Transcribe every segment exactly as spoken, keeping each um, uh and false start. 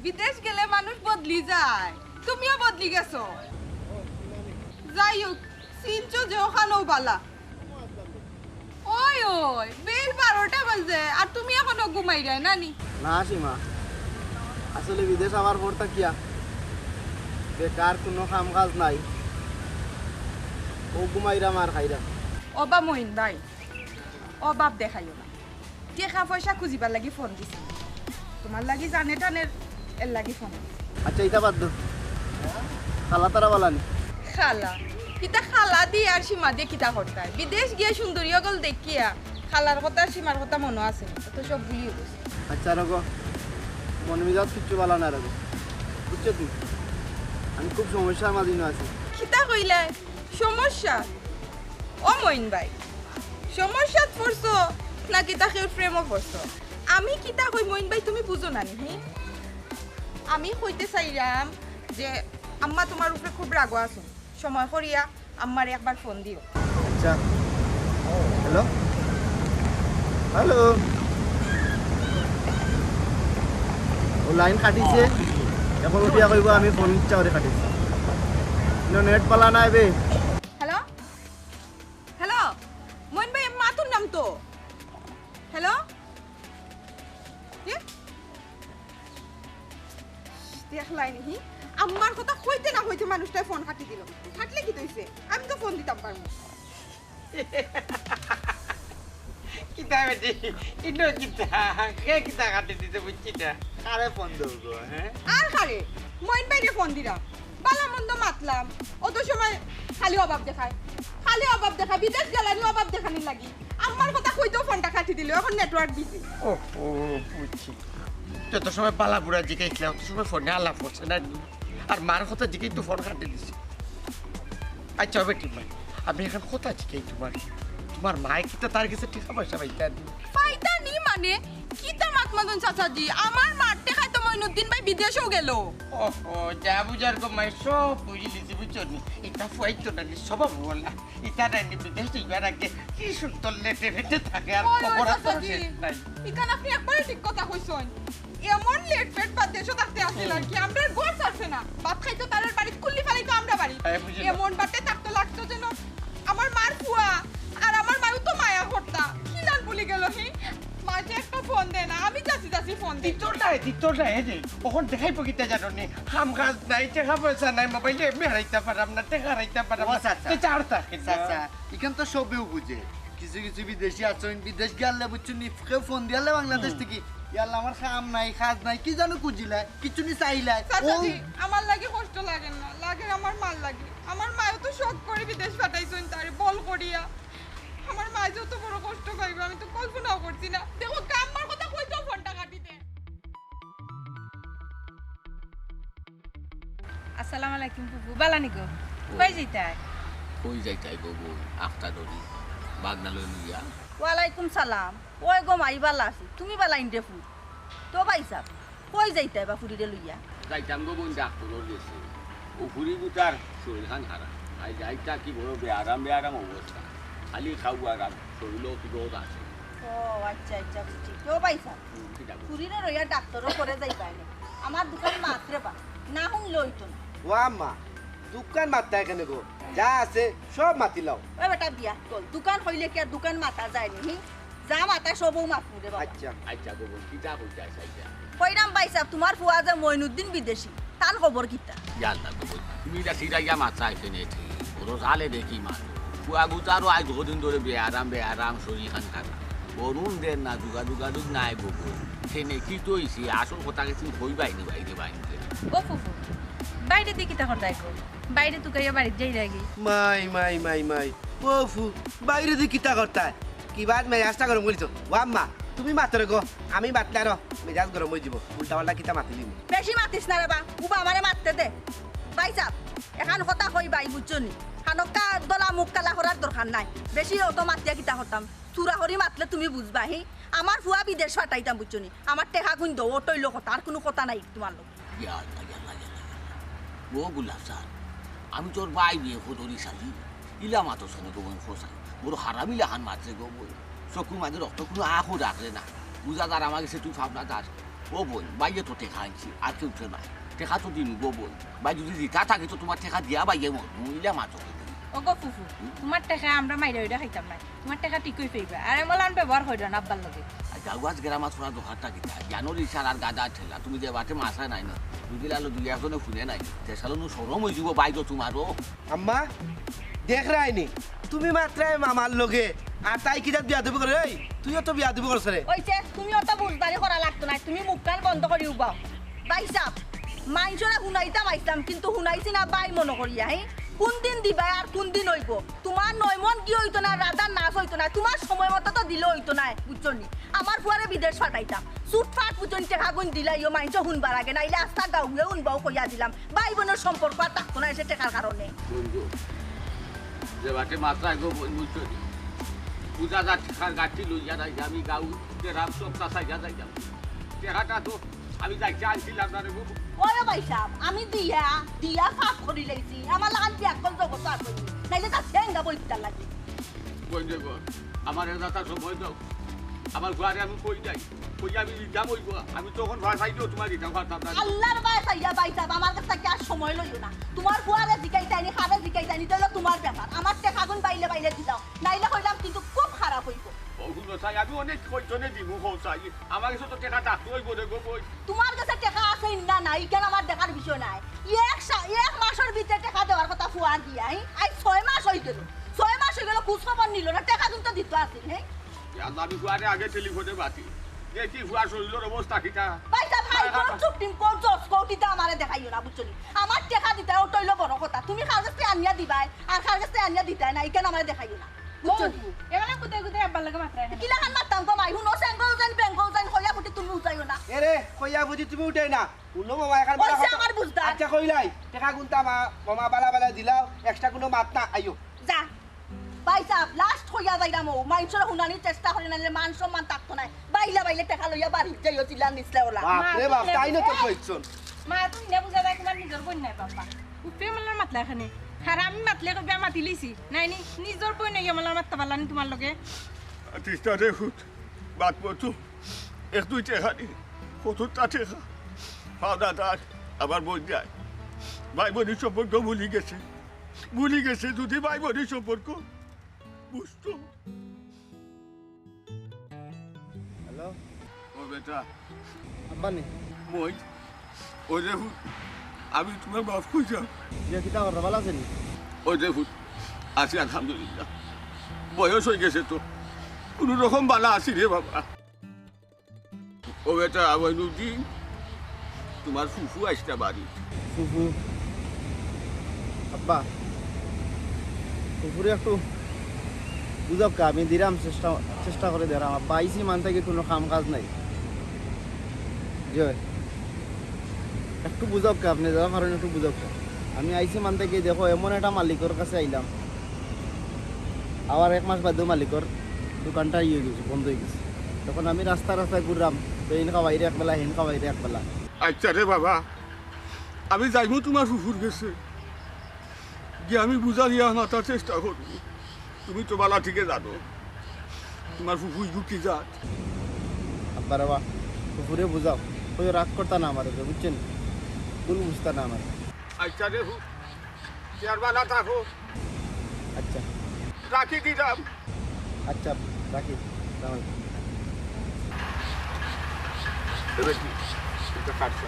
বিদেশ গেলে মানুষ বদলি যায়, তুমিও বদলি গেছো। যাই হোক, চিনছো যে অখানও বালা। ওই, ওই, বেইল বারোটা বাজে, আর তুমি অখনো ঘুমাইরায় না নি? না সীমা, আসলে বিদেশ আওয়ার পর থাকিয়া বেকার কুনু কাম কাজ নাই, অউ ঘুমাইরাম আর খাইরাম। ওবা মইন ভাই, অভাব দেখাইও না। টেকা পয়সা খুজিবার লাগি ফোন দিছি, তুমার লাগি জানে টানের এর লাগি ফোন দিছি। আচ্ছা, ইতা বাদ দেও, খালা তারা বালা নি? খালা? ইতা খালা দি আর সীমা দি কিতা করতায়? বিদেশ গিয়া সুন্দরী অকল দেখিয়া খালার কথা, সীমার কথা মনো আছে নি? অত সব ভুলিও গেছে। আচ্ছা রাখো, মন মিজাজ কিচ্ছু বালা না রাখো, বুঝছো তুমি? আমি খুব সমস্যার মাঝে আছি। কিতা কইলায়? সমস্যা? ও মইন ভাই, সমস্যাত পড়ছো নাকি তা কেউর প্রেমো পড়ছো? আমি কিতা কই মইন ভাই, তুমি বুঝো না নি, হুম? আমি কইতে চাইরাম যে আম্মা তুমার উপরে খুব রাগো আছইন, সময় করিয়া আম্মারে একবার ফোন দিও। আচ্ছা, হ্যালো, হ্যালো, ও লাইন কাটিছে, অখন উঠিয়া কইবো আমি ফোন ইচ্ছা করি কাটিছি। ইনো নেট পালা নাই বে। হ্যালো, হ্যালো, মইন ভাই, মাতুর নাম তো। হ্যালো, কি? দেখলায় নি, হি? আম্মার কথা কইতে না কইতে মানুষটায় ফোন কাটি দিল। কাটলে কিতা অইছে? আমি তো ফোন দিতাম পারমু। কিতা বেটি, ইনো কিতা? কে কিতা কাটি দিছে বুঝছি না। কারে ফোন দেবো গো, হ্যাঁ? আর কারে? মইন ভাইরে ফোন দিলাম। বালা মন্দ মাতলাম। অত সময় খালি অভাব দেখায়। খালি অভাব দেখায়। বিদেশ গেলানি অভাব দেখানির লাগি। আম্মার কথা কইতেও ফোনটা কাটি দিল। অখন নেটওয়ার্ক বিজি। ও, ও, বুঝছি। যত সময় বালা বুরা জিকাইছিলা, অত সময় ফোনে আলাপ অইছে না। আর মার কথা জিকাইতো ফোন কাটি দিছে। আচ্ছা, বেটি মাই, আমি অখন কথা জিকাই তুমার। তুমার মায়ে কিতা তার গেছে টেকা পয়সা পাইতা নি? পাইতা নি মানে? কিতা মাত মাতইন চাচাজি? আমার মার টেকায় তো মইনুদ্দিন ভাই বিদেশও গেল। ওহো, যা বুঝার গো মাই, সব বুঝি লিছি, বুঝছো নি? ইতা ফুয়াইতো না নি, স্বভাব অলা। ইতা নায় নি, বিদেশ যাইবার আগে কি সুন্দর লেটে ফেটে থাকে, আর ওই, ওই, অপরাধ তো চাচাজি, শেষ নাই। ইখান আপনি একবারে ঠিক কথা কইছইন। এমন লেট ফেট বাদ দেশো থাকতে আছিল আর কি, আমরা ঘর ছাড়ছে না। ভাত খাইতো তারার বাড়িত, কুল্লি ফালাইতো আমরা বাড়িত। হ্যাঁ, বুঝলাম। এমন বাটে থাকতো লাগতো যেন আমার মার ফুয়া, আর আমার মায়ও তো মায়া করতা। কিলান ভুলি গেল হি? মাঝে একটা ফোন দে না, আমি চাচি চাচি ফোন দে। দিত নায়, দিত নায়, এই যে, অখন দেখাইবো কিতা জানো নি? কাম কাজ নাই, টেকা পয়সা নাই, মোবাইলে এমনি হারাইতা পারাম না, টেকা হারাইতা পারাম ও না। চাচা। তে চার থাকে না। চাচা, ইখান তো সবেউ বুঝে। কিছু কিছু বিদেশি আছইন, বিদেশ গেলে বুঝছো নি, কেউ ফোন দিয়ালে বাংলাদেশ হুম। থাকি, "ইয়াল্লা, আমার কাম নাই, কাজ নাই, কি জানো খুঁজিলায়, কিছু নি চাইলায়।" ও চাচাজি, আমার লাগি কষ্ট লাগে না, লাগে আমার মার লাগি। আমার মায়ও তো শখ করি বিদেশ পাঠাইছইন তারে বল করিয়া। আমার মায় যে অত বড় কষ্ট পাইবো, আমি তো কল্পনাও করছি না। দেখো, আম্মার কথা কইতেও ফোনটা কাটি দে। আসসালামু আলাইকুম ফুফু, বালা নি গো? কই যাইতায়? কই যাইতায় গো বইন, আখতা ধরি, বাগনা লই লইয়া? ওয়ালাইকুম সালাম। ওই গো মাই, বালা আছি, তুমি বালা ইনরে ফুফু? তো ভাইসাব, কই যাইতায় বা ফুরিরে লইয়া? যাইতাম গো বইন ডাক্তরর গেছে। অউ ফুরি গুতার শরীরখান খারাপ। আইজ যাইতা কি বড় বেয়ারাম বেয়ারাম অবস্থা। খালি খাওয়ার আর শরীরও কি রোগ আছে। ও আচ্ছা আচ্ছা, বুঝছি। তো ভাইসাব, হুম, কিতা গো? ফুরিরে লইয়া ডাক্তরর ঘরো যাইবায় নে। আমার দুখান মাত রে বা, না হুনলে অইতো না। ও আম্মা, দুখান মাততায় কেনে গো? যা আছে সব মাতিলাও। ওই বেটা বিয়াক্কল, দুখান কইলে কি আর দুখান মাতা যায় নি? হি? যা মাতা সবউ মাতমু রে বাবা। আচ্ছা। আচ্ছা গো বইন, কিতা কইতায় চাইতায়? কইরাম ভাইসাব, তুমার ফুয়া যে মইনুদ্দিন বিদেশি, তান খবর কিতা? ইয়াল্লা গো বইন, তুমি ইটা সিরাইয়া মাতরায় কেনে ঠিক? বড় জালে দেখি মাত। ফুয়া গুতারও আইজ দুদিন ধরি বেয়ারাম, বেয়ারাম, শরীরখান খারাপ। ফোন দের না, যোগাযোগ নাই গো বইন। কেনে কিতা অইছে, আসল কথা কিচ্ছু কইবায় নি বাইরে বাইরে। ও ফুফু, বাইরে দি কিতা করতায় গো? বাইরে তুকাইয়া বাড়িত যাইরায় গি। মাই, মাই, মাই, মাই। ও ফু, বাইরে দি কিতা করতায়? কিবাত মেজাজটা গরম করিছো? ও আম্মা, তুমি মাতো রে গো। আমি মাতলে আরো মেজাজ গরম অইযিবো। উল্টা পাল্টা কিতা মাতিলিমু। বেশি মাতিস না রে বা। উবা আমারে মাততে দে। ভাইসাব, এখান কথা কইবায়, বুঝছো নি? খানোক্কা দলা মুখ কালা করার দরকার নাই। বেশি অত মাতিয়া কিতা করতাম? চুরা করি মাতলে তুমি বুঝবায়, হি? আমার ফুয়া বিদেশ পাঠাইতাম, বুঝছো নি? আমার টেকা গুইন দেও, অটাউ অইলো কথা, আর কুনু কথা নাই তুমার লগে। ইয়াল্লা, ইয়াল্লা, ইয়াল্লা, ইয়াল্লা। ও গুলাব চান, আমি তোর ভাই বিয়ে কদরি সালি। ইলা মাতস কেনে গো বইন কছাইন। বড় হারামি লাখান মাতরে গো বইন। চকুর মাঝে রক্ত কুনু আখু রাখরে না। বুঝা যার আমার গেছে তুই ফাবনা যার। ও বইন, বাইয়ে তো টেকা আনছি, আর কেউ তো নাই। টেকা তো দিমু গো বইন। বাই যদি দিতা থাকি তো তুমার টেকা দিয়া বাইয়ে মরমু, ইলা মাতো। ও গো ফুফু, তুমার টেকা আমরা মাইরা উইরা খাইতাম নায়। তুমার টেকা ঠিকউ পাইবা। আর এমলান ব্যবহার করিও না আব্বার লগে। আর গাউগাছ গেরামাত করা দরকারটা কিতা? জানো রে, সারার গাদা ঠেলা। তুমি যে বাটে মাছা নাই না, দুই দিন আলো দুই একজনে ফুনে নাই। দেশালো নু শরম অইযিবো বাইতো তুমারও। আম্মা, দেখরায়নি, তুমি মাতরায় মামার লগে, আর তাই কিতা বিয়াদবি করে? এই, তুইও তো বিয়াদবি করছ রে। অইছে, তুমি অত বুঝদারি করা লাগতো নায়, তুমি মুখখান বন্ধ করি উবাও। ভাইসাব, মাইনষরে হুনাইতাম আইছলাম, কিন্তু হুনাইছি না বাই মনো করিয়া, হে? কুনদিন দিবায় আর কুনদিন অইবো? তুমার নয় মন ঘি অইতো নায়, রাধার নাচ অইতো নায়, তুমার সময় মতো তো দিলে অইতো নায়, বুঝছো নি? আমার ফুয়ারে বিদেশ ফাটাইতাম, ছুটফাট বুঝছো নি, টেকাগুন দিলাইও, মাইনষে হুনবার আগে, নাইলে আস্তা গাউয়ে হুনবাও কইয়া দিলাম। বাই বইনর সম্পর্ক আর থাকতো নায় সে টেকার কারণে। বন্ধু, যে বাটে মাতরায় গো বইন, বুঝছো নি? বুঝা যা টেকার গাঠি লইয়া নাই, আমি গাউ গেরাম সব চাচাইয়া যাইতাম। টেকাটা তো আমি যাইতে আনছিলাম না রে গো। ওরে ভাইসাব, আমি দিয়া, দিয়া ফাঁক করি লাইছি। আমার লাখান কি আকল জগত আছে নি? নাইলে তার ঠেঙ্গা বইতার লাগি। বইন রে গো, আমার এ যাতা সময় দেও। আমার ফুয়ারে আমি কই নাই। কই আমি দিতাম অইবো। আমি তখন ফাঁসাই দিও তুমার দিতাম পারতাম না। আল্লার বায় চাইয়া ভাইসাব, আমার গেছ থাকি আর সময় লইও না। তুমার ফুয়ারে জিকাইতায়নি, কারে জিকাইতায়নি, ইতা অইলো তুমার ব্যাপার। আমার টেকাগুন বাইলে বাইলে দিলাও। নাইলে কইলাম কিন্তু খুব খারাপ অইবো। ও হুনো চাই, আমি অনেক কয়জনে দিমু কও চাই। আমার গেছে তো টেকা থাকতে অইবো রে গো বইন। তুমার গেছে টেকা আছে না নাই, ইখান আমার দেখার বিষয় নায়। এক সা-, এক মাসর ভিতরে টেকা দেওয়ার কথা ফুয়ার দিয়া, হি? আইজ ছয় মাস অইগেলো। ছয় মাস অইগেলো, খুজ খবর নিলো না, টেকাগুন তো দিতো আছিল, হি? ইয়া আল্লা, আমি ফুয়ারে আগে টেলিফোনে মাতি। দেখি ফুয়ার শরীলর অবস্থা কিতা। ভাইসাব, হাই কোর্ট, সুপ্রিম কোর্ট, জজ কোর্ট, ইতা আমারে দেখাইও না, বুঝছো নি? আমার টেকা দিতায়, অটা অইলো বড় কথা। তুমি কার গেছ থাকি আনিয়া দিবায়, আর কার গেছ থাকি আনিয়া দিতায় না, ইখান আমারে দেখাইও না। বুঝছো নি? এগুলা কুদাই কুদাই আব্বার লগে মাতরায় কেনে? কিলাখান মাততাম গো মাই, হুনো, সেঙ্গল যাইন, বেঙ্গল যাইন, কইয়া ফুটি তুমি উজাইও না। এরে, কইয়া ফুটি তুমি উঠাই না। হুনো মামা, এখান অইছে বালা কথা। আমার বুঝদার। আচ্ছা, কইলাই, টেকাগুনতা মা-, মামা বালা বালা দিলাও, extra কুনু মাত না, আইও। যা। ভাইসাব, last কইয়া যাইরাম ও, মাইনষরে হুনানির চেষ্টা করি, নাইলে মান সম্মান থাকতো নায়। বাইলা বাইলে টেকা লইয়া বাড়িত যাইও, জিলা নিছলা ওলা। বাপ রে বাপ, তাই না তোর কইছন? মা, তুমি না বুঝা যায় তোমার নিজর বইন নায় বাবা। উফে মামলার মাতলা এখানে। আর আমি মাতলে কইবা মাতি লিছি। নাইনি, নিজর বইন অইয়া মামলার মাততা পারলানি তোমার লগে। আতিস্তা রে হুত, বাদ পড়তো। এক দুই টেকা নি, কততা টেকা। পাওনাদার, আমার বইন যায়। ভাই বইনর সম্পর্ক ভুলি গেছে। ভুলি গেছে, যদি ভাই বইনর সম্পর্ক বুঝতো। হ্যালো? ও বেটা। আব্বা নি? মই, ওই দেখো, আমি তোমার বাপ কই যাও? যে কিতা করো, ভালা আছইন নি? ওই দেখো, আছি আলহামদুলিল্লাহ। বয়স অই গেছে তো, কুনু রকম ভালা আছি রে বাবা। ও বেটা, মইনুদ্দিন, তোমার ফুফু আইছলা বাড়ি। ফুফু, আব্বা, ফুফুরে একটু বুঝাউক্কা, আমি দিরাম চেষ্টা, চেষ্টা করি দিরাম। আব্বা, আইছি মান থাকি কুনু কাম কাজ নাই। জি অয়। একটু বুঝাউক্কা, আপনে যেতা পারইন একটু বুঝাউক্কা। আমি আইছি মান থাকি দেখো, এমন একটা মালিকর কাছে আইলাম, আবার এক মাস বাদেউ মালিকর দোকানটা ই অই গেছে, বন্ধ অই গেছে। তখন আমি রাস্তায় রাস্তায় ঘুররাম, তো এইন খাওয়াইরে একবেলা, হেইন খাওয়াইরে একবেলা। আচ্ছা রে বাবা, আমি যাইমু তোমার ফুফুর গেছে, গিয়া আমি বুঝাইয়া মাতার চেষ্টা করমু। তুমি তো ভালা ঠিকে জানো তোমার ফুফু ইগু কি জাত। আব্বা রে বা, ফুফুরে বুঝাও, কইও রাগ করতা না আমার উপরে, বুঝছো নি? ভুল বুঝতা না আমার। আচ্ছা রে ফু, তে আর ভালা থাকো। আচ্ছা। রাখি দিলাম। আচ্ছা, রাখি। সালাম আলাইকুম। এবার কি? এটা কাটছে।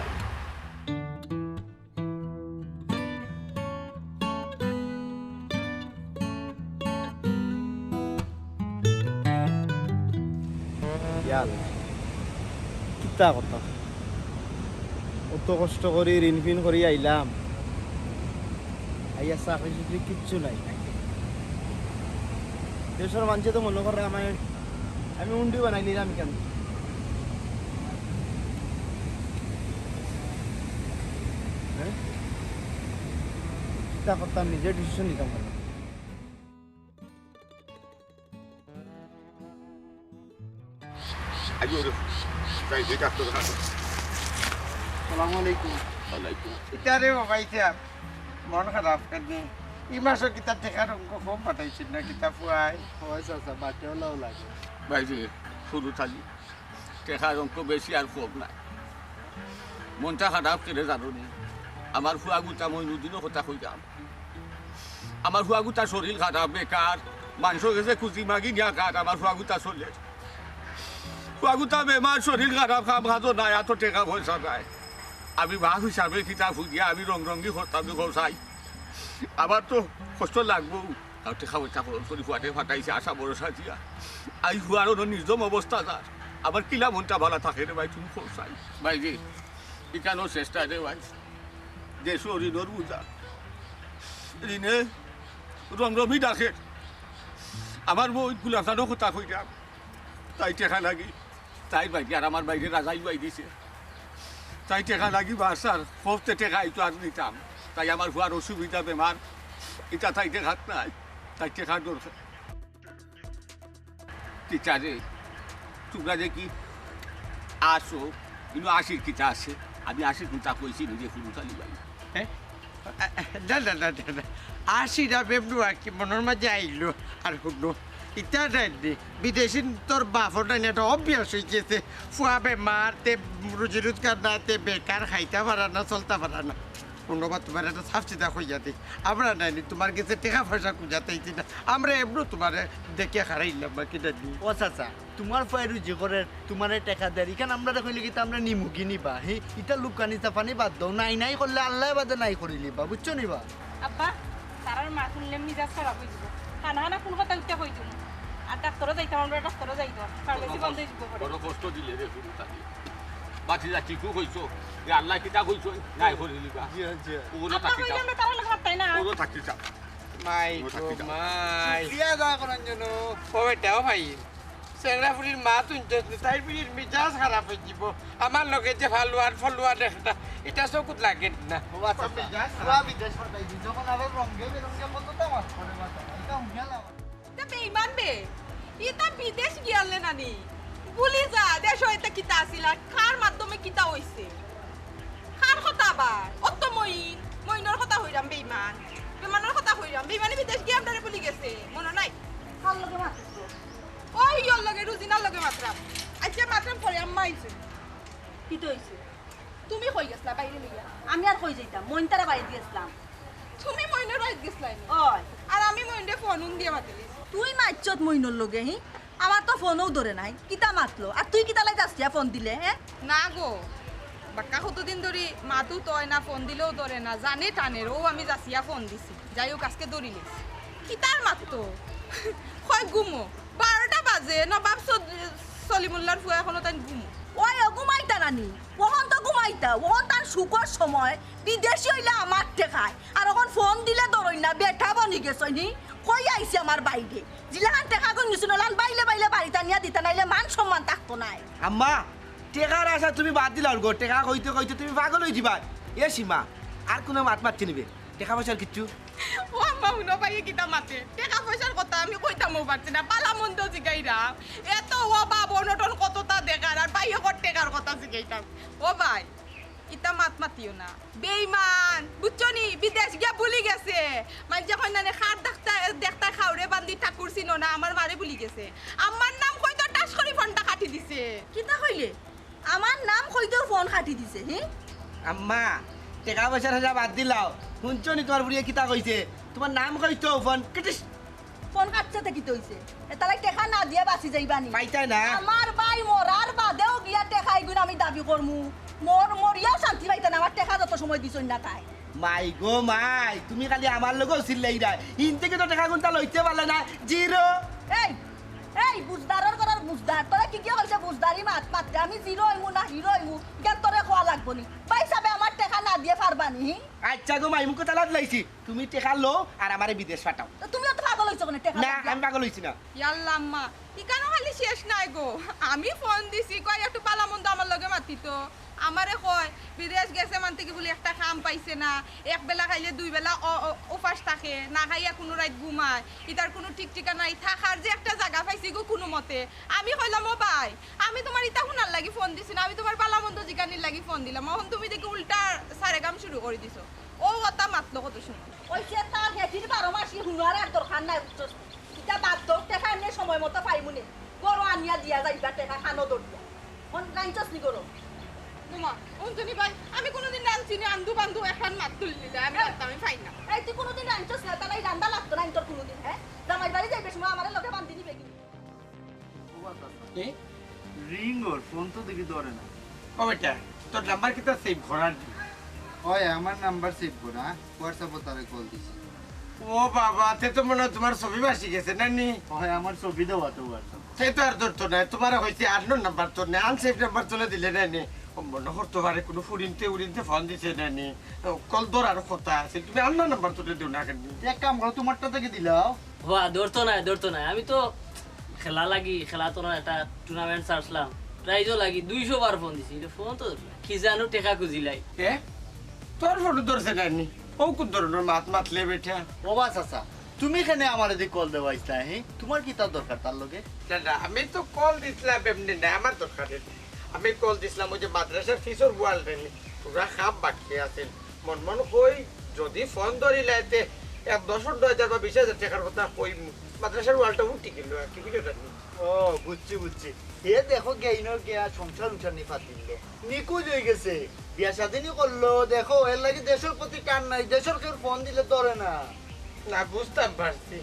ইয়া আল্লাহ, কিতা কথা? অত কষ্ট করি, ঋণ ফিন করি আইলাম, আইয়া চাকরি চুকরি কিচ্ছু নাই। দেশর মানষে তো মনো করে আমারে, আমি উন্ডি বানাই নিলাম কেনে? হ্যাঁ? কিতা করতাম, নিজে decision নিতাম না। আইও রে, যাই, যাই, ডাক্তার দেখাবো। সালামু আলাইকুম। ওয়ালাইকুম। ইতা রে বাবা, ইতা মন খারাপ কেনে? ই মাসো কিতা টেকার অঙ্ক কম পাঠাইছইন না কিতা ফুয়ায়? অয় চাচা, বাটেওলাও লাগে। ভাই রে, হুরু থাকি, টেকার অঙ্ক বেশি আর কম নাই। মনটা খারাপ কেনে জানো নি? আমার ফুয়াগুতা মইনুদ্দিনর কথা কইরাম। আমার ফুয়াগুতার শরীর খারাপ, বেকার, মানষর গেছে কুজি মাগি নিয়া খার, আমার ফুয়াগুতা চলের। ফুয়াগুতা বেমার, শরীর খারাপ, কাম কাজও নাই, এত টেকা পয়সা নাই। আমি বাপ হিসাবে কিতা ফুদিয়া আমি রং রঙ্গি করতাম নি কও চাই। আমার তো কষ্ট লাগবো। আর টেকা পয়সা খরচ করি ফুয়ারে ফাটাইছি আশা ভরসা দিয়া। আই ফুয়ার অনো নির্দম অবস্থা যার। আমার কিলা মনটা ভালা থাকে রে ভাই, তুমি কও চাই। ভাই রে, ইখানও চেষ্টা রে ভাই। দেশো ঋণর বুঝা। ঋণে রমরমি ডাকের। আমার বউ গুলাফানর কথা কইরাম। তাই টেকা লাগি। তাইর বাইরে আর আমার বাইরে রাজাই বাই দিছে। তাই টেকা লাগি বাস আর খফতে টেকা আইতো আর নিতাম। তাই আমার ফুয়ার অসুবিধা বেমার। ইটা তাই টেকাত নাই। তাই টেকার দরকার। কিতা রে, তোমরা দেখি আসো, কিন্তু আসির কিতা আছে? আমি আসির কুনতা কইছি নিজে কুনু চালি ভাই। হ্যাঁ? না, না, না, না, না। আসির আবেগ নু আর কি মনর মাঝে আইলো। আর হুনো, ইতা জানি, বিদেশি তোর বাপর নানি একটা অভ্যাস অই গেছে। ফুয়া বেমার, তে রুজি রোজগার নাই, তে বেকার, খাইতা পারা না, চলতা পারা না। হুনো বা, তুমার একটা সাফ সিধা কইয়া দি। আমরা নানি তুমার গেছে টেকা পয়সা খুজাত আইছি না। আমরা এমনেউ তুমারে দেখিয়া খারাইলাম বা কিতা দি। ও চাচা, তুমার ফুয়ায় রুজি করের, তুমারে টেকা দের, ইখান আমরারে কইলে কিতা আমরা নিমুগি নি বা? হি, ইতা লুকানি চাপানি বাদ দেও, নাই নাই করলে আল্লায় বাদে নাই করিলিবা, বুঝছো নি বা? আব্বা, তারার মা হুনলে মিজাজ খারাপ অই যিবো। হানা হানা কুন কথা উঠতে কই তুমি? আর ডাক্তরো যাইতাম, আমরা ডাক্তরো যাইতাম, ফার্মেসি বন্ধ অই যিবো পরে। বড় কষ্ট দিলে রে, হুনু তাকে। বাতি যা ঠিকও কইছো, যে আল্লায় কিতা কইছো, নাই করিলিবা। জি, জি। ওগুলো আব্বা থাকি কইলে চাও। আমরা তারার লগে মাততাম না। ওগুলো থাকি চাও। মাই গো, মাই। বিয়া যা করার জন্য। ও বেটা, ও ভাই। চেংড়া ফুড়ির মা তুই হুনছস নি, তাইর ফুড়ির মিজাজ খারাপ অই যিবো। আমার লগে যে ফালুয়ার ফলুয়ার একটা, ইটা চকুত লাগে না। ও আচ্ছা, মিজাজ খারাপ। বিদেশ পাঠাই দি, যখন আবার রঙে বেরঙে কত তামাশ করে মাথা, ইটা হুনিয়া লাভ। ইতা বেইমান বে, ইতা বিদেশ গিয়ালে নানি। ভুলি যা, দেশো ইতা কিতা আছিল আর কার মাধ্যমে কিতা অইছে। কার কথা আবার? অত মইন, মইনর কথা কইরাম বেইমান। বেইমানর কথা কইরাম। বেইমানে বিদেশ গিয়া আমরারে ভুলি গেছে। মনো নাই? কার লগে মাতছো? ওই ইয়র লগে, রুজিনার লগে মাতরাম। আইচ্ছা মাতরাম পরে আম্মা আইছে। কিতা অইছে? তুমি কই গেছলা বাইরে লইয়া? আমি আর কই যাইতাম? মইন তারা বাড়িত গেছলাম। তুমি মইনর বাড়িত গেছলায় নি? অয়। আর আমি মইনরে ফোন দিয়া মাতিলিছি। তুই মাতছত মইনর লগে, হি? আমার তো ফোনও ধরে নাই, কিতা মাতলো? আর তুই কিতা লাগি যাচিয়া ফোন দিলে, হে? না গো, বাক্কা কতদিন ধরি মাতু তো অয় না, ফোন দিলেও ধরে না, জানে টানের, অউ আমি যাচিয়া ফোন দিছি। যাই হোক, আজকে ধরিলিছি। কিতার মাততো? কয় ঘুমো, বারোটা বাজে, নবাব সদ-, সলিমুল্লার ফুয়া এখনো তাইন ঘুমো। ওই ও ঘুমাইতা নানি, অখন তো ঘুমাইতা, অখন তান সুখর সময়, বিদেশি অইলে আমার টেকায়, আর অখন ফোন দিলে ধরইন না, বেটা বনি গেছইন নি, কই আইছে আমার বাইরে। জিলাখান টেকা কই নিছইন, অলান বাইলে বাইলে বাড়িত আনিয়া দিতা, নাইলে মান সম্মান থাকতো নায়। আম্মা, টেকার আশা তুমি বাদ দিলাও গো, টেকা কইতে কইতে তুমি পাগল অই যিবায়। এ সীমা, আর কুনু মাত মাততে নিবে, টেকা পয়সার কিচ্ছু। ও আম্মা, হুনো ভাইয়ে কিতা মাতে, টেকা পয়সার কথা আমি কইতামও পারছি না, বালা মন্দ জিগাইরাম। এত অভাব অনটন কততা দেখার, আর ভাইয়ে কর টেকার কথা জিগাইতাম। ও ভাই, ইতা মাত মাতিও না। বেইমান, বুঝছো নি? বিদেশ গিয়া ভুলি গেছে। মাইনষে কইন না নে, "কার দেখতায়, দেখতায় কাউরে বান্দি ঠাকুর চিনো না, আমার মারে ভুলি গেছে।" আমার নাম কইতো ঠাস করি ফোনটা কাটি দিছে। কিতা কইলে? আমার নাম কইতেউ ফোন কাটি দিছে, হি? আম্মা, টেকা পয়সার হিসাব বাদ দিলাও। হুনছো নি তুমার ফুড়িয়ে কিতা কইছে? তুমার নাম কইতেউ ফোন কিটিস। ফোন কাটছে তে কিতা অইছে? এতারে টেকা না দিয়া বাচি যাইবা নি? পাইতায় না। আমার ভাই মরার বাদেও গিয়া টেকা ইগুন আমি দাবি করমু। মর-, মরিয়াও শান্তি পাইতা না, আমার টেকা যত সময় দিছইন না তাই। মাই গো মাই, তুমি খালি আমার লগেউ চিল্লাইরায়। হিন থাকি তো টেকা কুন্তা লইতে পারলায় না, জিরো। এই, এই, বুঝদারর ঘরর বুঝদার। তোরে কে গিয়া কইছে বুঝদারি মাত মাততে? আমি জিরো অইমু না হিরো অইমু, ইখান তোরে কওয়া লাগবো নি? ভাই সাবে আমার টেকা না দিয়া পারবা নি, হি? আইচ্ছা গো মাই, মুখো তালা দিলাইছি। তুমি টেকা লও আর আমারে বিদেশ পাঠাও। তো তুমিও তো পাগল অইছো কেনে টেকা না, লইয়া? আমি পাগল অইছি না। ইয়াল্লা আম্মা, ইখানও খালি শেষ নায় গো। আমি ফোন দিছি, কয় একটু বালা মন্দ আমার লগে মাতিতো। আমারে কয়, বিদেশ গেছে মান থাকি বুলি একটা কাম পাইছে না, এক বেলা খাইলে দুই বেলা অ-, অ-, উপাস থাকে, না খাইয়া কুনু রাইত ঘুমায়, ইতার কুনু ঠিক ঠিকানা নাই, থাকার যে একটা জাগা পাইছে গো কুনু মতে। আমি কইলাম, "ও ভাই, আমি তুমার ইতা হুনার লাগি ফোন দিছি না, আমি তুমার বালা মন্দ জিগানির লাগি ফোন দিলাম, অখন তুমি দেখি উল্টা সারেগাম শুরু করি দিছো।" অউ অতা মাতলো কত সময়। অইছে তার হেটির বারো মাসি হুনার আর দরকার নাই, বুঝছস? ইতা বাদ দেও, টেকা এমনে সময় মতো পাইমু নে। ঘরো আনিয়া দিয়া যাইবা টেকা কানো ধরিয়া। ফোন লাইনছস নি ঘরো? ওমা, অঞ্জনি ভাই, আমি কোনোদিন রানছি নি, আন্দু বান্দু একখান মাত তুলি নিলে আমি রানতাম, আমি পাই না। এই তুই কোনোদিন রানছস না, তাহলে এই রান্দা লাগতো না তোর কোনোদিন, হ্যাঁ? জামাই বাড়ি যাইবে সময় আমারে লগে বান্ধি নিবে কিন্তু। এ? রিং ওর, ফোন তো দেখি ধরে না। ও বেটা, তোর নাম্বার কিতা সেভ করার? ওই আমার নাম্বার সেভ করা, WhatsApp-ও তারে কল দিছি। ও বাবা, তে তো মনে হয় তোমার ছবি ভাসি গেছে না নি? ওই আমার ছবি দেওয়া তো WhatsApp। সে তো আর ধরতো না, তোমার হইছে আননোন নাম্বার তো না, আনসেভ নাম্বার তুলে দিলে না নি? ও মনে করতে পারে কোনো ফুরিনতে উরিনতে ফোন দিছে না নি? ও, কল ধরার কথা আছে, তুমি আননোন নাম্বার তুলে দিও না কেন? এক কাম করো, তোমারটা থেকে দিলাও। ওয়া, ধরতো না, ধরতো না। আমি তো খেলা লাগি, খেলা তো না, একটা টুর্নামেন্ট ছাড়ছিলাম, প্রাইজও লাগি, দুইশো বার ফোন দিছি, এটা ফোন তো ধরতো না। কি জানো, টেকা খুঁজিলাই। এ? তোর ফোন ধরছে না নি? ও কোন ধরনের মাত মাতলে বেটা? ও বা চাচা, তুমি কেনে আমারে দি কল দেওয়াইছলা, হে? তোমার কিতা দরকার তার লগে? না, না, আমি তো কল দিছিলাম এমনি না, আমার দরকার এমনি। আমি কল দিছিলাম ওই যে মাদ্রাসার ফিসর ওয়ালটা নি, তোরা খাপ বাকি আছিল। মন মন কই যদি ফোন ধরি লাইতে এক দশ পনেরো হাজার বা বিশ হাজার টেকার কথা কই, মাদ্রাসার ওয়ালটা উঠি গেল আর কি, বুঝো না নি? ও, বুঝছি, বুঝছি। হে দেখো গেইনো গিয়া সংসার উঠানি ফাতিল। নিকুজ হয়ে গেছে, বিয়া শাদী নি করলো, দেখো, এর লাগি দেশের প্রতি টান নাই, দেশের কেউ ফোন দিলে ধরে না। না, বুঝতাম পারছি।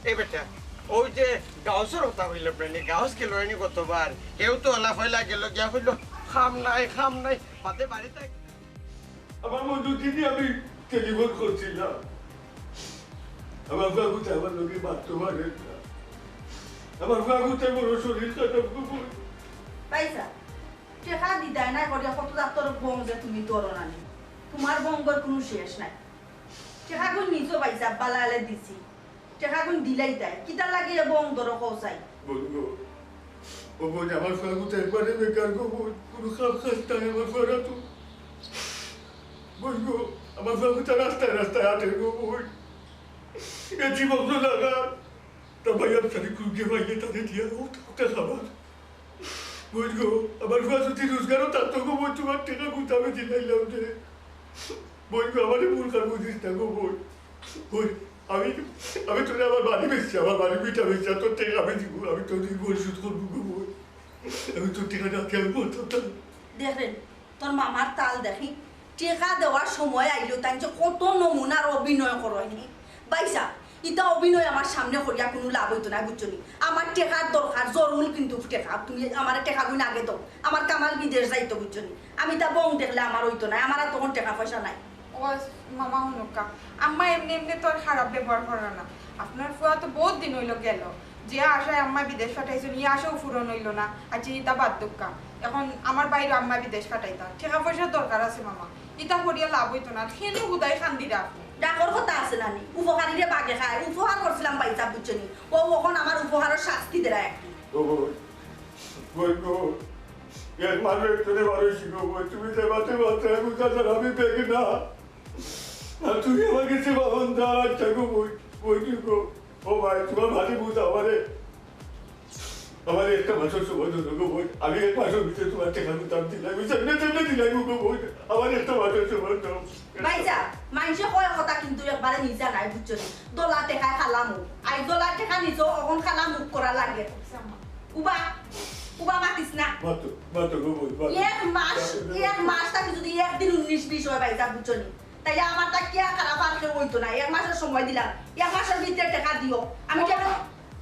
এই বেটা, ওই যে গাউসর কথা হইল, প্রাণী গাউস গেল নি কতবার, কেউ তো ওলা ফয়লা গেল গিয়া হইল, খাম নাই, খাম নাই, মাতে বাড়িতে। আমার বন্ধু দিদি আমি টেলিফোন করছিলাম, আমার বাবু তো আমার লোকে মারতে পারেন না, আমার বাবু তো বড় শরীর খারাপ করবো। পয়সা টেকা দিতায় না করিয়া কত ডাক্তর বং যে তুমি ধরো না নি। তোমার বঙ্গর কোনো শেষ নাই। টেকা গুণ নিজও পাইছা, বালালে দিছি। টেকা গুণ দিলাই তাই। কিতা লাগে এ বং ধরো কৌসাই? বলবো, ও বোন, আমার ফাগুতে একবারে বেকার গো বোন, কোনো কাম কাজ নাই আমার ফারা তো। বলবো, আমার ফাগুতে রাস্তায় রাস্তায় আটে গো বোন। এ জীবন তো লাগা। তা ভাই, আমি সাথে খুব যে ভাই, তাদের দিয়া ও তো খাবার। বইন গো, আমার ফুয়া যদি রোজগারও থাকতো গো বইন, তোমার টেকা গুনতে আমি দিলাইলাম যে। বইন গো, আমারে ভুল কার বুঝিস না গো বইন। বইন, আমি, আমি তোরে আমার বাড়ি বেচছি, আমার বাড়ি ভিটা বেচছি, আর তোর টেকা আমি দিব, আমি তোর ঋণ পরিশোধ করবো গো বইন। আমি তোর টেকা রাখি আমি বলতাম না। দেখেন, তোর মামার তাল দেখি, টেকা দেওয়ার সময় আইলো, তাই যে কত নমুনার অভিনয় করো নি। ভাইসাব, ইতা অভিনয় আমার সামনে করিয়া কোনো লাভ হইতো না, বুঝছো নি? আমার টেকার দরকার, জরুর কিন্তু টেকা। তুমি আমার টেকা গুণ আগে দাও, আমার কামাল বিদেশ যাইতো, বুঝছো নি? আমি তা বং দেখলে আমার হইতো না, আমার আর তখন টেকা পয়সা নাই। ও মামা হুনুক্কা, আম্মা এমনি এমনি তো আর খারাপ ব্যবহার করে না। আপনার ফুয়া তো বহুত দিন হইলো গেল, যে আশায় আম্মা বিদেশ পাঠাইছেন, ই আশাও পূরণ হইল না। আচ্ছা, ইতা বাদ দুক্কা, এখন আমার বাইরে আম্মা বিদেশ পাঠাইতা, টেকা পয়সার দরকার আছে মামা, ইতা করিয়া লাভ হইতো না। খেলে হুদাই খান দিরা আপনি। ডাকর কথা আছে না নি, উপকারীরে বাগে খায়, উপহার করছিলাম ভাইসাব, বুঝছো নি? ও এখন আমার উপহারের শাস্তি দেরা একটি। ও বই, বই গো, এর মানে একটু মানুষ গো বই, তুমি যে মাঠে মাত্রায় বুঝা যার আমি বেগ না, আর তুমি আমার কাছে বাহন দাঁড়াচ্ছ গো বই, বই গো। ও ভাই, তোমার ভারী বুঝ আমারে, আমারে একটা মাসের সময় ধরো গো বই, আমি এক মাসের ভিতরে তোমার টেকা গুতাম দিলাম, আমি যেমনি তেমনি দিলাম গো বই, আমার একটা মাসের সময় দাও। ভাইসাব, মাইনষে কয় কথা কিন্তু একবারে মিছা নাই, বুঝছো নি? দলা টেকায় খালা মুখ, আই দলা টেকা নিছো, অখন খালা মুখ করা লাগে। উবা, উবা মাতিস না। মাতো, মাতো গো বই, মাতো। এক মাস, এক মাস থাকি যদি একদিন উনিশ বিশ হয় ভাইসাব, বুঝছো নি? তাইলে আমার তা কিয়া খারাপ আর কেউ হইতো না। এক মাসের সময় দিলাম, এক মাসের ভিতরে টেকা দিও। আমি কেন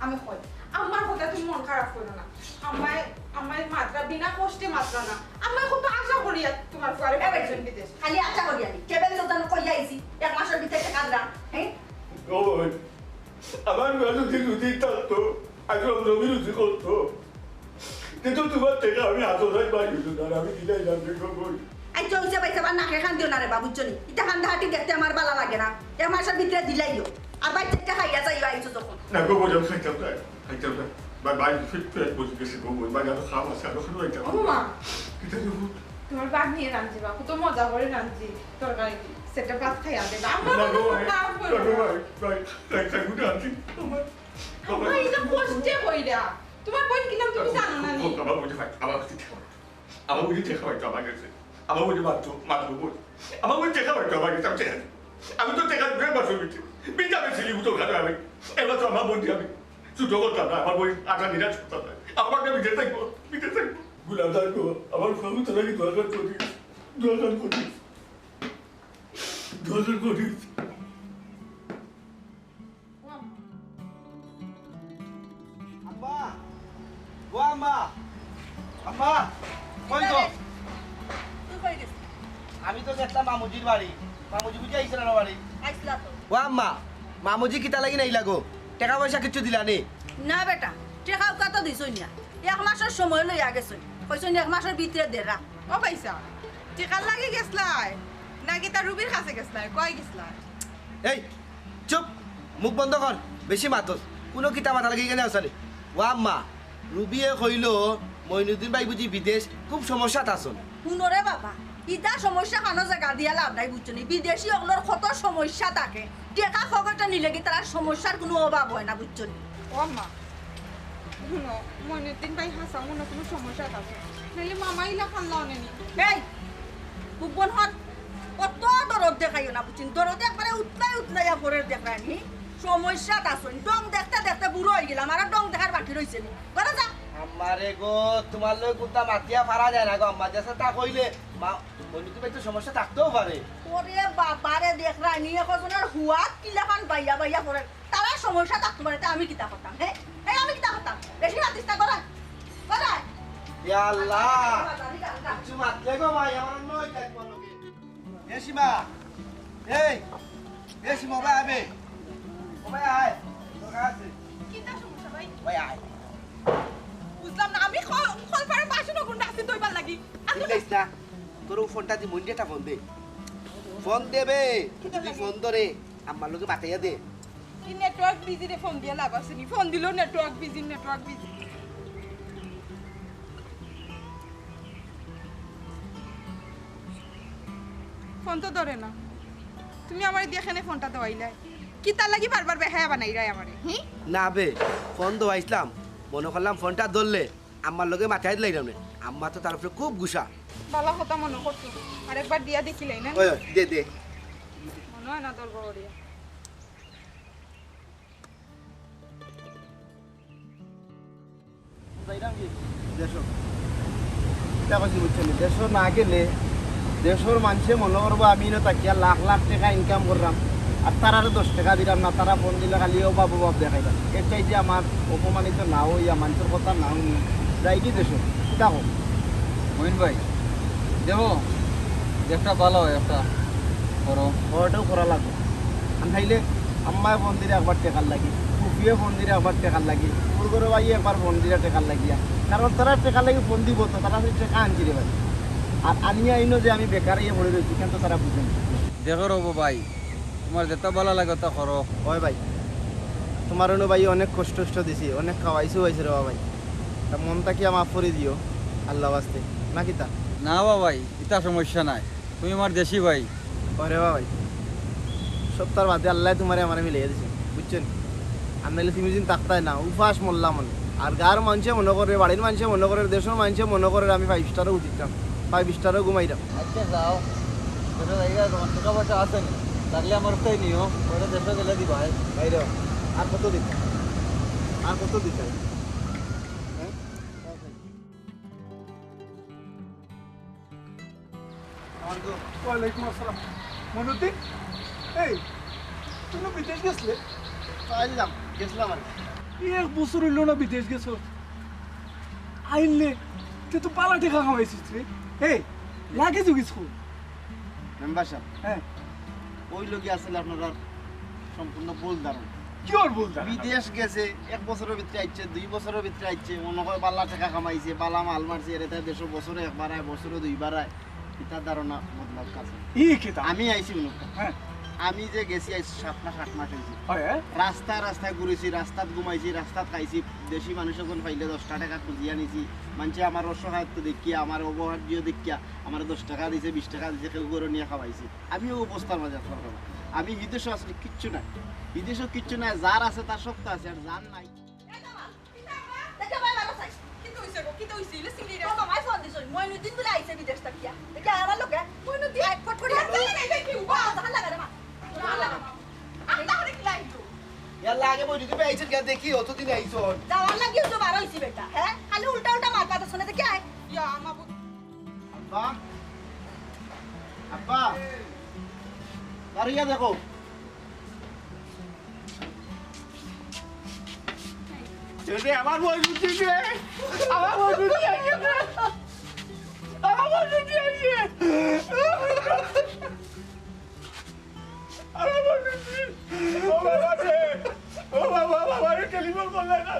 আমি কই, আমার কথা তুমি মন খারাপ করো না। আমায়, আমায় মাত্রা বিনা কষ্টে মাত্রা না। আমায় কত আশা করি আর তোমার ফুয়ারে এ বেটি, পাঠাইছেন বিদেশ। খালি আশা করি আমি। কেবল তো জানো কই আইছি, এক মাসের ভিতরে টেকা দিলাম, হ্যাঁ? ও বই, আমার ফুয়া যদি রুজি থাকতো, আজ রবি রুজি করতো। কিন্তু তোমার টেকা আমি হাত ধরাই পারি না, আর আমি দিলাই না, দেখো বই। আই চলছে ভাইসাব, আর নাকে খান দিও না রে বাবু, বুঝছো নি? ইতা কান্দাহাটি দেখতে আমার ভালা লাগে না। এক মাসের ভিতরে দিলাইও। আর ভাই চেষ্টা খাইয়া যাইও আইছো যখন। না গো বই, আমি খাইতাম না, খাইতাম না। ভাই, ভাই, ফিট ফিট বুঝে গেছে গো বই, ভাই, আরো খাওয়া আছে, আরো খাওয়া আছে। ও মা। কিতা রে বই? তোমার ভাত নিয়ে রাঁধছি বা, কত মজা করে রাঁধছি, তরকারি, সেটা ভাত খাইয়া দেবে। আমরা না গো তো ভাই, খাওয়া না গো ভাই, ভাই, ভাই, খাইবো না আনছি। আমার, আম্মা, আমার এটা কষ্টে কইরা। তোমার বোন কিলাম তুমি জানো না নি? ও, আমার বুঝে ভাই, আমার বুঝে ঠেকা ভাই, আমার বুঝে ঠেকা ভাই তো আমার কাছে। আমার বুঝে মারতো, মারতো বই। আমার বুঝে ঠেকা ভাই তো আমার কাছে, আমি ঠেকা দিবো। আমি তো ঠেকা দিবো একবার ছবিতে। বিটা বেশি লিখু তো খাবে আমি। এবার তো আমার বোন দিয়ে আমি ছোট করতাম না, আমার বোন আটা নিরাশ করতাম না। আমাকে বিদেশ থাকবো, বিদেশ থাকবো। গুলাম দার গো, আমার প্রভু তোর লাগি দোয়া করি, দোয়া করি, দোয়া করি। আম্মা, ও আম্মা, আম্মা, কই গো? তুই কই গেছিস? আমি তো গেছিলাম মামুজির বাড়ি। মামুজি বুঝি আইছে না বাড়ি? আইসলা তো। ও আম্মা, মামুজি কিতা লাগি নাইলা গো? টেকা পয়সা কিচ্ছু দিলা নি? না বেটা, টেকা উকা তো দিছই না। এক মাসর সময় লইয়া গেছই। কইছই না এক মাসর ভিতরে দেরা। ও পয়সা, টেকার লাগি গেছলায়? নাকি তার রুবির কাছে গেছলায়? কই গেছলায়? এই, চুপ! মুখ বন্ধ কর, বেশি মাতস। কুনু কিতা মাতা লাগি কেনে আছানি? ও আম্মা, রুবিয়ে কইলো, মইনুদ্দিন ভাই বুঝি বিদেশ, খুব সমস্যাত আছইন। হুনো রে বাবা, ইতা সমস্যা খানো জাগা দিয়া লাভ নাই, বুঝছো নি? বিদেশি অকলর কত সমস্যা থাকে, টেকা পকেটো নিলে কি তারার সমস্যার কুনু অভাব অয় না, বুঝছো নি? ও আম্মা, হুনো, মইনুদ্দিন ভাই হাছা মনো কুনু সমস্যাত আছইন, নাইলে মামা ইলা খাল্লা অনে নি। এই, বুকবন হন, অত দরদ দেখাইও না, বুঝছো নি? দরদে একবারে উতলাই উতলাইয়া পড়ের দেখরায় নি। সমস্যাত আছইন। ঢং দেখতে দেখতে বুড়া অইগেলাম, আর ঢং দেখার বাকি রইছে নি। ঘরো যা। আম্মারে গো, তুমার লগে কুন্তা মাতিয়া পারা যায় না গো আম্মা, যেতা কইলে মা, মইনুদ্দিন ভাই তো সমস্যা থাকতেও পারে। ওরে বাবারে, দেখরায় নি একজনর হুয়াত কিলাখান বাইয়া বাইয়া পড়ের। তারার সমস্যা থাকতে পারে, তে আমি কিতা করতাম, হে? এই আমি কিতা করতাম? বেশি মাতিস না, ঘরো আয়। ঘরো আয়। ইয়া আল্লাহ, কিচ্ছু মাতলে গো ভাই, আমার অন্য হয়ে যায় তোমার লগে। এ সীমা, এই, এ সীমা, ও ভাই আয় বে। ও ভাই আয়, তোর কাছে। কিতা সমস্যা ভাই? ভাই আয়। বুঝলাম না, আমি খ-, খলফার বাসন কোনটা আছে ধইবার লাগি? আমি চিল্লাইস না, তোর ও ফোনটা দি মন্ডি একটা ফোন দে। ফোন দে বে, তুই যদি ফোন ধরে, আম্মার লগে মাতাইয়া দে। কি নেটওয়ার্ক বিজি রে, ফোন দিয়া লাভ আছে নি? ফোন দিলেও network busy, network busy. Phone তো ধরে না। তুমি আমারে দিয়া কেনে ফোনটা দেওয়াইলায়? কিতার লাগি বারবার বেহায়া বানাইরায় আমারে, হি? না বে, ফোন দেওয়াইছলাম, মনো করলাম ফোনটা ধরলে আম্মার লগে মাতাইয়া দিলাইরাম নে। আম্মা তো তার উপরে খুব গুসা। ভালা কথা মনো করছো, আরেকবার দিয়া দেখিলাই না? ওই, ওই, দে, দে। মনো অয় না তোর বড় দিয়া। যাইরাম কি? দেশো। ইটা কইছি বুঝছো নি? দেশো না গেলে দেশর মানষে মনো করবো আমি ইনো থাকিয়া লাখ লাখ টেকা ইনকাম কররাম, আর তারারে দশ টেকা দিরাম না, তারা ফোন দিলে খালি ও বাবু বাপ দেখাইরা। এর চাইতে আমার অপমানিত না অইয়া মানষর কথা না হুনি যাই কি দেশো? ইটা কও। মইন ভাই, দেখো, একটা ভালা অয়, একটা করো। বড়টাও করা লাগবো। আর নাইলে আম্মায় ফোন দিরা একবার টেকার লাগি, ফুফিয়ে ফোন দিরা একবার টেকার লাগি, তোর ঘরর ভাইয়ে একবার ফোন দিরা টেকার লাগিয়া। কারণ তারা টেকার লাগি ফোন দিবো তো, তারা তো টেকা আনছি রে ভাই। আর আনিয়া ইনো যে আমি বেকার অইয়া পড়ি রইছি, কিন্তু তারা বুঝে না। দেখো রবো ভাই, তুমার যেটা ভালা লাগে ওটা করো। ওই ভাই, তুমার অনো ভাই অনেক কষ্ট টষ্ট দিছি, অনেক খাওয়াইছি অইছে রে বা ভাই। তা মন থাকিয়া মাফ করি দিও, আল্লাহ ওয়াস্তে। না কিতা? না বা ভাই, ইতা সমস্যা নাই, তুমি আমার দেশি ভাই। ওরে বা ভাই, সবতার বাদে আল্লায় তুমারে আমারে মিলাইয়া দিছে, বুঝছো নি? আর নাইলে তুমি দিন থাকতায় না, উপাস মরলাম অনে। আর গাঁওর মানষে মনো করে, বাড়ির মানষে মনো করে, দেশর মানষে মনো করে, আমি ফাইভ স্টারও উঠিতাম, ফাইভ স্টারও ঘুমাইতাম। আচ্ছা যাও, দেশো যাইগা, তুমার টেকা পয়সা আছে নি? থাকলে আমার তাই নিও, ওটা দেশো গেলে দিবায়। ভাইরে, আর কত দিতায়? আর কত দিতায়? হ্যাঁ? ওয়ালাইকুম আসসালাম। মইনুদ্দিন, এই, তুই না বিদেশ গেছলে? আইলাম, গেছলাম আর কি। এই এক বছর অইলো না বিদেশ গেছস। আইলে, তুই তো ভালা টেকা কামাইছস রে। এই, লাগে জুগিস খুব। মেম্বার সাব, হ্যাঁ। ওই লোকে আসলে আপনারা সম্পূর্ণ ভুল ধারণা। কিওর ভুল ধারণা? বিদেশ গেছে, এক বছরর ভিতরে আইছে, দুই বছরর ভিতরে আইছে, মনো করে ভালা টেকা কামাইছে, ভালা মাল মারছে, এরে তাই দেশো বছরে একবার আয়, বছরে দুইবার আয়, ইতা ধারণা বদলাউক্কা। ই কিতা? আমি আইছি হুনুক্কা। হ্যাঁ। আমি যে গেছি আইজ সাত মাস, আট মাস অইছে। হয়, হ্যাঁ? রাস্তায় রাস্তায় ঘুরিছি, রাস্তাত ঘুমাইছি, রাস্তাত খাইছি, দেশি মানুষ অকল পাইলে দশটা টেকা খুজিয়া নিছি, মানষে আমার অসহায়ত্ব দেখিয়া, আমার অবহার্য দেখিয়া, আমারে দশ টেকা দিছে, বিশ টেকা দিছে, কেউ করে নিয়া খাওয়াইছে। আমি অউ অবস্থার মাঝে আছি। আমি বিদেশো আসলে কিচ্ছু নাই, বিদেশো কিচ্ছু নাই, যার আছে তার সব তো আছে, আর যার নাই। এই জামাল, কিতা আবার? দেখে ভাই ভালো চাই। কিতা অইছে গো? কিতা অইছে? ইলে সিঙ্গি রে। তোর মামায় ফোন দিছইন, মইনুদ্দিন বুলে আইছে বিদেশ থাকিয়া। দেখে আমার লগে, মইনুদ্দিন, আয়, ফট করিয়া। এই, এই, এই, এই, কি উবা? জাহান লাগা রে মা। জাহান লাগা। আহ, তাহলে কি লাইন তো? ইয়াল্লা, আগে মইনুদ্দিন ভাই আইছইন গিয়া দেখি, অতদিন আইছইন। যাওয়ার লাগিও তো বার অইছি বেটা, হ্যাঁ? খালি উল্টা উল্টা মাত মাতছ না, দেখে আয়। ইয়া, আমা বু- আব্বা, আব্বা, বাড়িয়া দেখো। এরে, আমার বই রুটি দে। আমার বই রুটি আইছে রে। আমার বই রুটি আইছে। আমার বই রুটি। ও বাবা রে। ও বাবা, বাবা রে, টেলিফোন করলে না।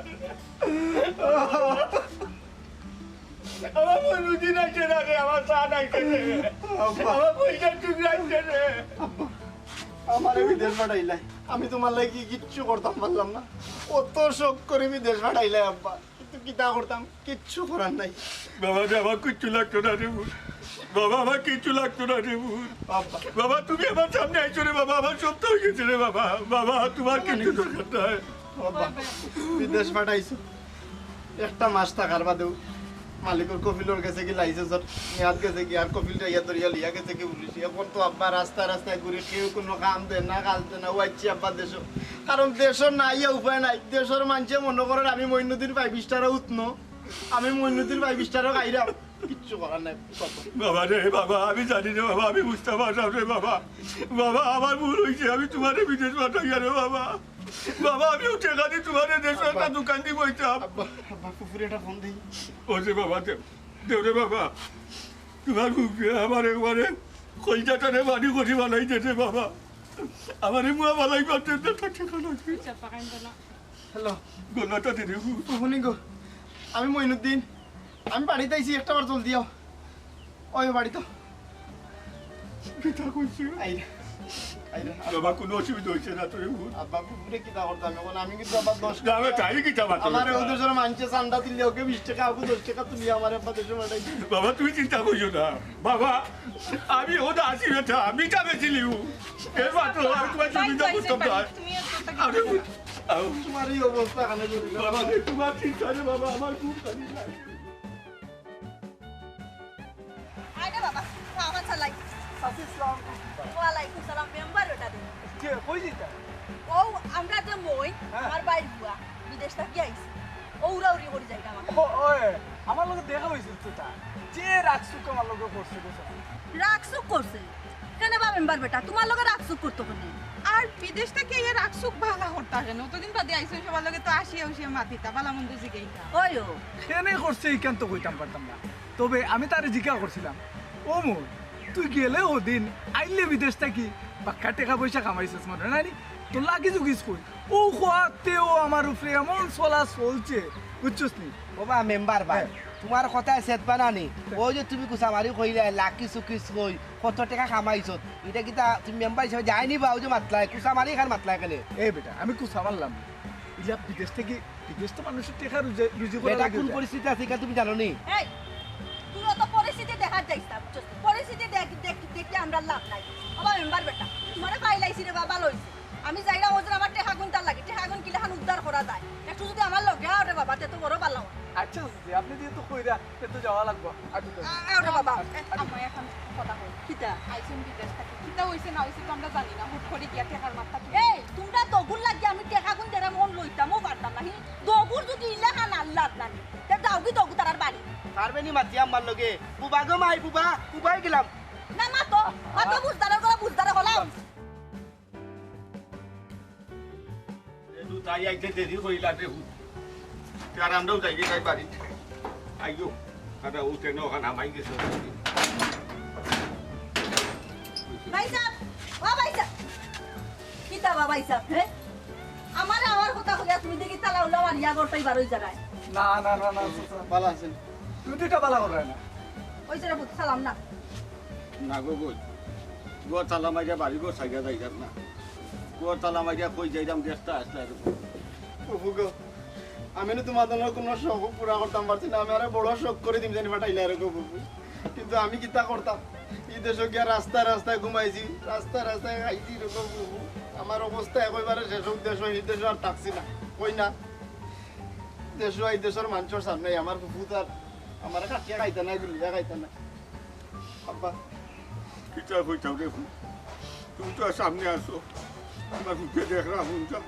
আমার বই রুটি আইছে না রে, আমার চা আইছে রে। আব্বা। আমার পয়সা তুমি আইছে রে। আব্বা, আমারে বিদেশ পাঠাইলাই। আমি তুমার লাগি কিচ্ছু করতাম পারলাম না। অত শখ করি বিদেশ পাঠাইলাই আব্বা। কিন্তু কিতা করতাম, কিচ্ছু করার নাই। বাবা রে, আমার কিচ্ছু লাগতো না রে পুত। বাবা, আমার কিচ্ছু লাগতো না রে পুত। আব্বা। বাবা, তুমি আমার সামনে আইছো রে বাবা, আমার সব তো অই গেছে রে বাবা। বাবা, তুমার কিচ্ছু দরকার নাই। আব্বা, বিদেশ পাঠাইছো। একটা মাস থাকার বাদেউ মালিকর কফিলর গেছে গি লাইসেন্সর মেয়াদ গেছে গি, আর কফিলটা ইয়া ধরিয়া লইয়া গেছে গি পুলিশে। এখন তো আব্বা রাস্তায় রাস্তায় ঘুরি, কেউ কুনু কাম দেয় না, কাজ দেয় না, অউ আইছি আব্বা দেশো। কারণ দেশো না আইয়া উপায় নাই, দেশর মানষে মনো করের আমি মইনুদ্দিন ফাইভ স্টারো উঠনো, আমি মইনুদ্দিন ফাইভ স্টারো খাইরাম, কিচ্ছু করার নাই। বাবা রে বাবা, আমি জানি রে বাবা, আমি বুঝতাম পারলাম রে বাবা। বাবা, আমার ভুল অইছে, আমি তুমারে বিদেশ পাঠাইয়া রে বাবা। বাবা, আমি অউ টেকা দি তুমারে দেশো একটা দোকান দি বইতাম। আব্বা, আব্বা, ফুফুরে একটা ফোন দেই। ও রে বাবা, দেও, দেও রে বাবা। তুমার ফুফুরে আমার একবারে কইলজাটারে পানি করি বানাই দে রে বাবা। আমারে মুয়া বানাই পারতে না, তা টেকা লাগবে। হ্যালো। গলাটা দে রে বাবা। হুনি গো, আমি মইনুদ্দিন। আমি বাড়িত আইছি, একটা বার জলদি আও। ওই বাড়িত। কিতা কইছে? আইরে, আইরে। বাবা, কুনু অসুবিধা অইছে না তো রে পুত? আব্বা, ফুফুরে কিতা করতাম এখন? আমি কিন্তু আবার দশ না, আমি তাই কিতা মাত আমারে করতাম? অউ দেশর মানষে চান্দা তুললে অউকে বিশ টেকা, অউকে দশ টেকা তুলি আমারে আব্বা দেশো পাঠাই দিল। বাবা, তুমি চিন্তা করিও না। বাবা, আমি অউ আছি বেটা, আমি তা বেশি লিউ। এর মাত্র আর তুমার সুবিধা করতাম না। তুমি এত কথা আরে, আও। তুমার এই অবস্থা কেনে করি না? বাবা রে, তুমার চিন্তা রে বাবা, আমার খুব খালি লাগে। আয় রে বাবা, সালাম চালাই। চাচি, সালাম। ওয়ালাইকুম সালাম, মেম্বার বেটা দে। কে, কই যাইতা? অউ, আমরা যে মই, হ্যাঁ। আমার ভাইর ফুয়া, বিদেশ থাকি আইছে। অউ উড়াউড়ি করি যাইরাম আমরা। ও, ওই, আমার লগে দেখা অইছিল তো তা। যে রাগ সুখ আমার লগে করছে, বুঝছো? রাগ সুখ করছে? কেনে বা মেম্বার বেটা, তুমার লগে রাগ সুখ করতো কেনে? আর বিদেশ থাকি আইয়া রাগ সুখ বালা করতা কেনে? অতদিন বাদে আইছইন, সবার লগে তো আসিয়া উসিয়া মাতিতা, বালা মন্দ জিগাইতা। ওই ও। কেনে করছে ইখান তো কইতাম পারতাম না, তবে আমি তারে জিকা করছিলাম, "ও মই, তুই গেলে অদিন, আইলে বিদেশ থাকি, বাক্কা টেকা পয়সা কামাইছস মনে অয় না নি? তোর লাকি চুকিস কই?" অউ কওয়াতেউ আমার উপরে এমন চলা চলছে, বুঝছস নি? ওবা মেম্বার ভাই, হ্যাঁ। তুমার কথায় চেতবা না নি? অউ যে তুমি কুচামারি কইলায়, লাকি চুকিস কই, কত টেকা কামাইছত, ইটা কিতা তুমি মেম্বার হিসাবে যায়নি বা অউ যে মাতলায়, কুচামারি খান মাতলায় কেনে? এ বেটা, আমি কুচা মারলাম না। ইলা বিদেশ থাকি, বিদেশ তো মানষর টেকা রুজি, রুজি করা বেটা, লাগে কোন ওটা। পরিস্থিতি আছে, ইখান তুমি জানো নি? এই, তুই অত পরিস্থিতি দেখাত যাইস না, বুঝছস? পরিস্থিতি দেখ, দেখ, দেখলে আমরার লাভ নাই। ওবা মেম্বার বেটা, তুমারে পাইলাইছি রে বাবা, ভালা অইছে। আমি যাইরাম অউ যে আমার টেকাগুন তার লাগি, টেকাগুন কিলাখান উদ্ধার করা যায়। একটু যুদি আমার লগে আও রে বাবা, তে তো বড় ভালা অয়। আচ্ছা, চাচি, আপনে যেহেতু কইরা, তে তো যাওয়া লাগবো। আচ্ছা, চাচি। আ-, আও রে বাবা। এ, আম্মা, এখন কথা কই। কিতা? আইছইন বিদেশ থাকি। কিতা অইছে না অইছে তো আমরা জানি না। হুট করি গিয়া টেকার মাত্তা কি? এই, তুমরা দগুর লাগি আমি টেকাগুন দেরাম অখন লইতামও পারতাম না। হি, দগুর যুদি ইলাখান আল্লাহ জানি। তে যাওগি দগু তারার বাড়ি। পারবে নি মাতি আম্মার লগে? বুবা গো মাই, বুবা, বুবাই গেলাম। না, মাতো, মাতো, বুঝদারর গলা বুঝদারে কলাম। এ দু তাই আইতে দেরি করিলা রে হু। তে আর আমরাও যাইগি তাই বাড়িত। আইও। আরে ও তেনে অখান হামাই গেছে। ভাইসাব, ও ভাইসাব। কিতা বা ভাইসাব, হে? আমারে আমার কথা কইয়া তুমি দেখি তালা উলা মারিয়া ঘরটাই বারই জাগায়। না, না, না, না, চাচা। বালা আছেন? তুমি দুইটা বালা কররায় না। ওই যে রে পুত, সালাম না। না গো বইন, ঘর তালা মারিয়া বাড়ি ঘর ছাড়িয়া যাইতাম না। ঘর তালা মারিয়া কই যাইতাম, দেখতা আসলা এরকম। ফুফু গো, আমি না তুমার জন্য কুনু শখ পুরা করতাম পারছি না, আমারে বড় শখ করি দিম জানি পাঠাইলা এরকম ফুফু। কিন্তু আমি কিতা করতাম, ই দেশো গিয়া রাস্তায় রাস্তায় ঘুমাইছি, রাস্তায় রাস্তায় খাইছি এরকম ফুফু। আমার অবস্থা একেবারে শেষ, অউ দেশো, ই দেশো আর থাকছি না, কই না। দেশো, ই দেশর মানষর সামনে আমার ফুফু তার আমারে কাটিয়া খাইতা না, গুলিয়া খাইতা না। আব্বা। কিতা কইতাম রে ফুফু? তুমি তো আর সামনে আছো। আমার ফুফুরে দেখরাম, হুনতাম।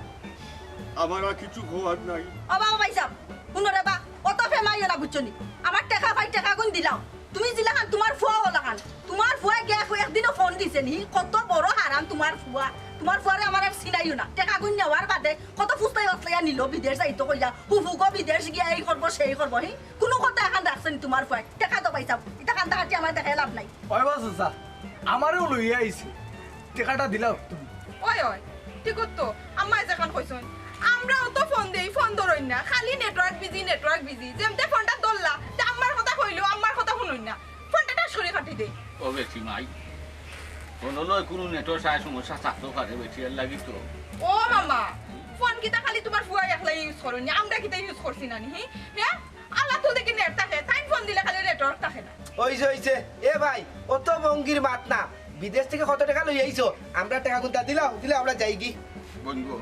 আমার আর কিছু কওয়ার নাই। ও বাবা ভাইসাব, হুনো রে বা, অত মাইও না, বুঝছো নি? আমার টেকা পাই, টেকা গুন দিলাও। তুমি যেলাখান, তুমার ফুয়া অলাখান। তুমার ফুয়া গিয়া একদিনও ফোন দিছে নি? কত বড় হারাম তুমার ফুয়া। তুমার ফুয়ারে আমার আর চিনাইও না। টেকা গুন নেওয়ার বাদে কত ফুসলাই অসলাইয়া নিল, বিদেশ যাইতো কইয়া। হুফুগো বিদেশ গিয়া এই করবো, সেই করবো, হি? কুনু কথা এখান রাখছে নি তুমার ফুয়ায়? টেকা দেও ভাইসাব, ইতা কান্দা কাটি আমার দেখাই লাভ নাই। ওই বাস চাচা, আমারেও লইয়া আইছে, টেকাটা দিলাও তুমি। ওই, ওই, ঠিক তো, আম্মায় যেখান কইছইন, আমরাও তো ফোন দেই, ফোন ধরইন না, খালি network busy, network busy। যেমতে ফোনটা ধরলা, তে আম্মার কথা কইলো, আম্মার কথা হুনইন না, ফোনটা টাস করি কাটি দেই। ও বেটি মাই, ফোন লয় কুনু নেটর সায় সমস্যা থাকতো পারে বেটি, এর লাগি তো। ও মামা, ফোন কিতা খালি তুমার ফুয়া একলাই use করইন নি, আমরা কিতা use করছি না নি, হি? হ্যাঁ? আল্লাহ তো দেখি নেট থাকে, তাইন ফোন দিলে খালি নেটওয়ার্ক থাকে না। অইছে, অইছে। এ ভাই, অত ভঙ্গির মাত না। বিদেশ থাকি কত টেকা লই আইছো? আমরা টেকা কুনতা দিলাও, দিলে আমরা যাইগি। বন্ধু,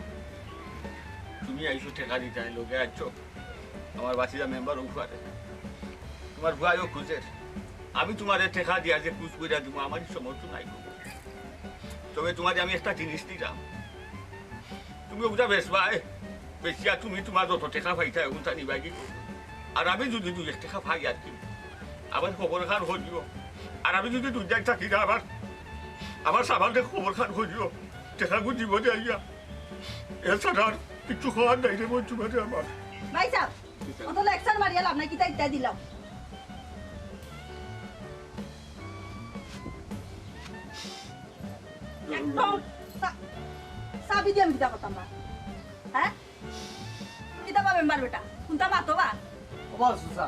তুমি আইছো টেকা দিতায়, লগে আইছো আমার বাসিদা মেম্বার অউ ফুয়ারে। তুমার ফুয়ায়ও খুজের। আমি তুমারে টেকা দিয়া যে খুজ কইরা দিমু, আমার ই সামর্থ্য নাই গো। তবে তুমারে আমি একটা জিনিস দিরাম। তুমি অগুটা বেচবায়, বেচিয়া তুমি তুমার যত টেকা পাইতায়, অগুটা নিবায়গি। আর আমি যুদি দুই এক টেকা পাই আর কি, আমার খবর খান করিও। আর আমি যুদি দুনিয়াত থাকি না, আমার, আমার সামালরে খবর খান করিও। টেকা গুন দিবো দে আইয়া। এছাড়া আর কিচ্ছু কওয়ার নাই রে বন্ধু, মানে আমার। ভাইসাব, অত lecture মারিয়া লাভ নাই, কিতা ইতা দিলাও। একদম চা-, চাবি দিয়া আমি কিতা করতাম বা? হ্যাঁ? কিতা বা মেম্বার বেটা? কুনতা মাতো বা? ও বাস চাচা,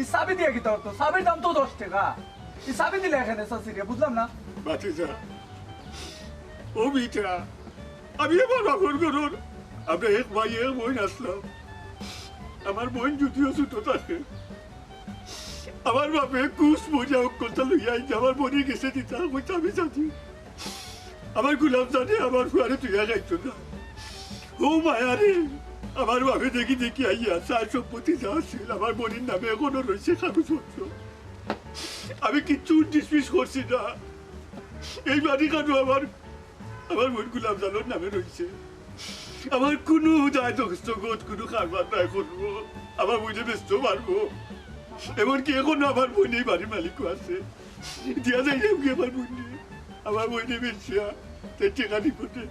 ই চাবি দিয়া কিতা করতো? চাবির দাম তো দশ টেকা। ই চাবি দিলে এখানে চাচিরে, বুঝলাম না। বাতিজা, ও বিটা, আমি আমার বাপর ঘরর, আমরা এক ভাই এক বইন আছলাম। আমার বইন যুদিও ছুটো থাকে, আমার বাপে কুস মরিয়া অক্কলতা লইয়া আইছে, আমার বইনে গেছে দিতা, কইতা আমি জানি। আমার গুলাম জানে আমার ফুয়ারে তুইয়া খাইতো না। ও মায়া রে, আমার বাপে দেখি দেখি আইয়া সার সম্পত্তি যা আছিল আমার বইনর নামে এখনো রইছে কাগজপত্র। আমি কিচ্ছু ডিসমিস করছি না। এই বাড়ি খানো আমার, আমার বইন গুলাম জানোর নামে রইছে। আমার কুনু দায় দস্তখত, কুনু কারবার নাই করবো। আমার বইনে বেচতো পারবো। এমনকি এখনো আমার বইন এই বাড়ির মালিকও আছে। দিয়া যাই যাবো কি আমার বইনে? আমার বইনে বেচিয়া তে টেকা দিব নে।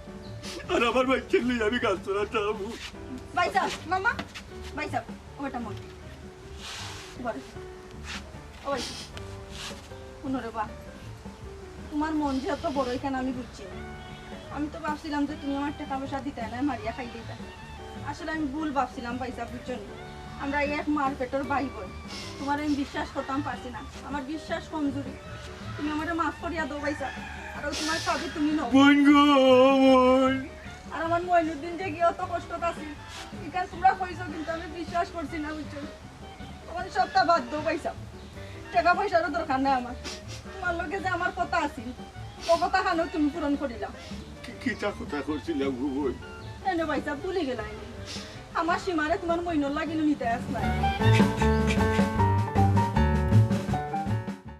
আর আমার বাইচ্চারে লইয়া আমি গাছ তলা যাবো। ভাইসাব, মামা, ভাইসাব, ও বেটা মন। ঘরে। ওই, হুনো রে বা, তুমার মন যে অত বড়, ইখান আমি বুঝছি। আমি তো ভাবছিলাম যে তুমি আমার টেকা পয়সা দিতায় না, মারিয়া খাই দিতায়। আসলে আমি ভুল ভাবছিলাম, ভাইসাব, বুঝছো নি? আমরা এক মার পেটর ভাই বইন, তুমারে আমি বিশ্বাস করতাম পারছি না, আমার বিশ্বাস কমজুরি। তুমি আমারে মাফ করিয়া দেও, ভাইসাব। আর অউ তুমার চাবি তুমি নেও। বইন গো, বইন। আর আমার মইনুদ্দিন যে গিয়া অত কষ্টত আছিল, ইখান তুমরা কইছো, কিন্তু আমি বিশ্বাস করছি না, বুঝছো নি? তখন সবটা বাদ দেও, ভাইসাব। টেকা পয়সারও দরকার নাই আমার। তুমার লগে যে আমার কথা আছিল, অউ কথা খানও তুমি পূরণ করিলাও। কি, কিতা কথা কইছিলাম গো বইন? এনে ভাইসাব, ভুলি গেলায় নি? আমার সীমারে তুমার মইনর লাগি নিতে আসলায়।